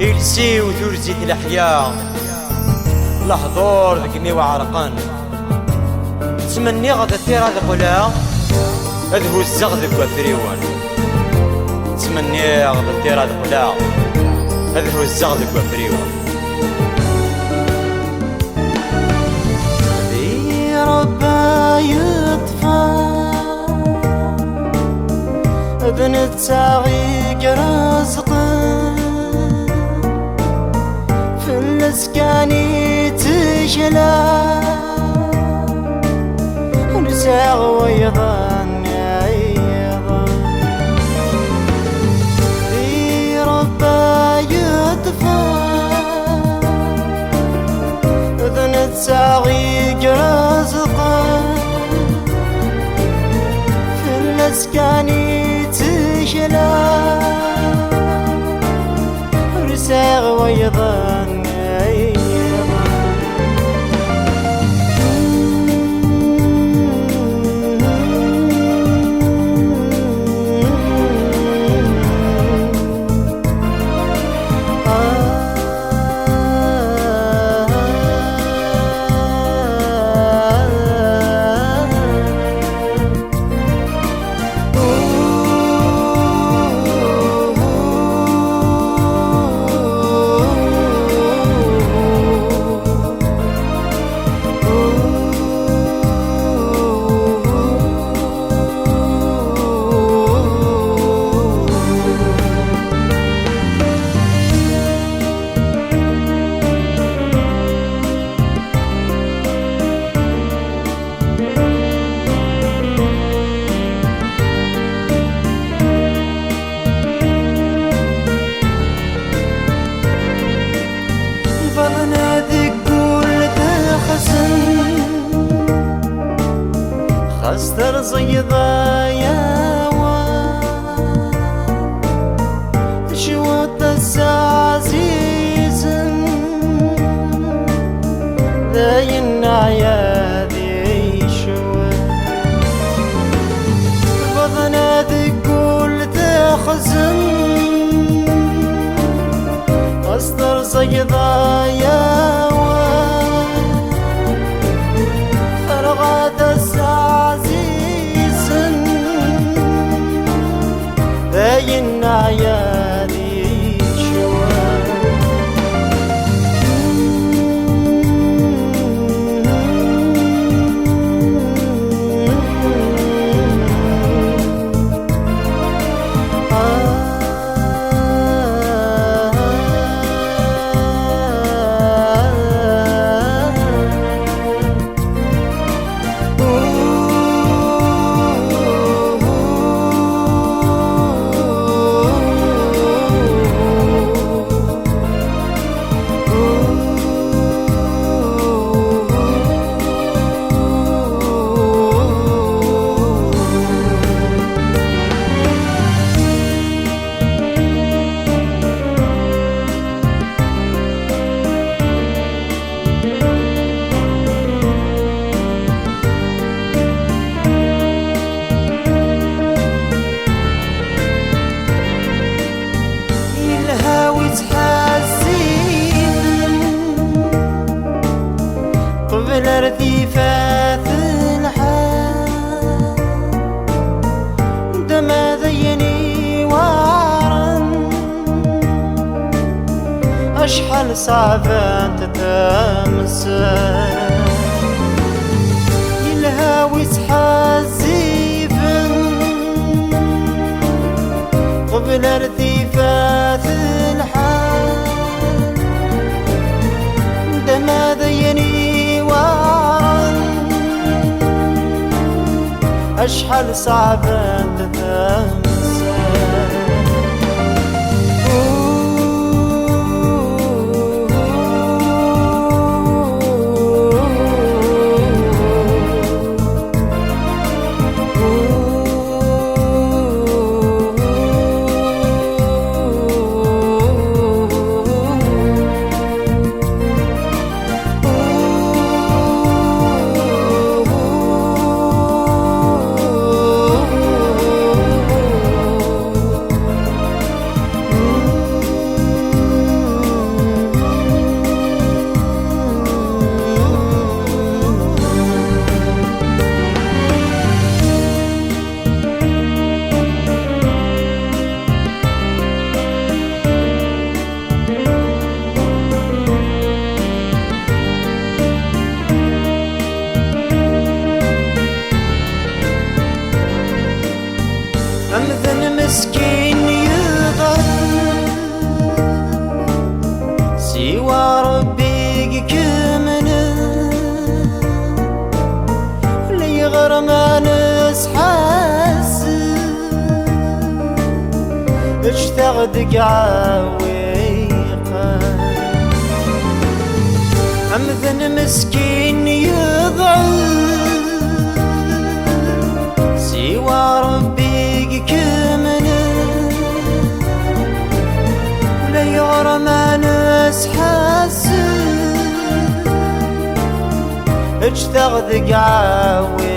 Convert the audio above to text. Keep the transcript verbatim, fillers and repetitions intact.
Iles-iw turzi-t leḥya, lehdur deg imi-w ɛerqen. Ttmenniɣ d ṭṭir ad qqleɣ, ad huzzeɣ deg wafriwen. Ttmenniɣ d ṭṭir ad qqleɣ, ad huzzeɣ deg wafriwen. Di Ṛebbi yeṭṭef d netta i ireẓqen, fell-as kan i ttekleɣ, ur sɛiɣ wayeḍ nniḍen. Di Ṛebbi yeṭṭef d netta i ireẓqen, fell-as kan i ttekleɣ, ur sɛiɣ wayeḍ nniḍen. Lbaḍna deg wul texzen, xas terẓeḍ ay awal, cwiṭ ass ɛzizen, d ayen neɛya di ccwal. Lbaḍna deg wul texzen, xas terẓeḍ ay awal, terɣa d ass ɛzizen, d ayen neɛya di ccwal. Yelha wi ttḥassifen qbel ar tifat lḥal, d amadayen iwaren, acḥal ṣeɛbent temsal. Yelha wi ttḥezzifen qbel ar tifat lḥal, d amadayen iwaren, acḥal ṣeɛbent temsal. deg ɛawiqan. Amdan meskin yeḍɛef, siwa Rebbi ikemlen. Ula yuɣ ma nesḥasseb, ǧǧet-aɣ deg ɛawiqan.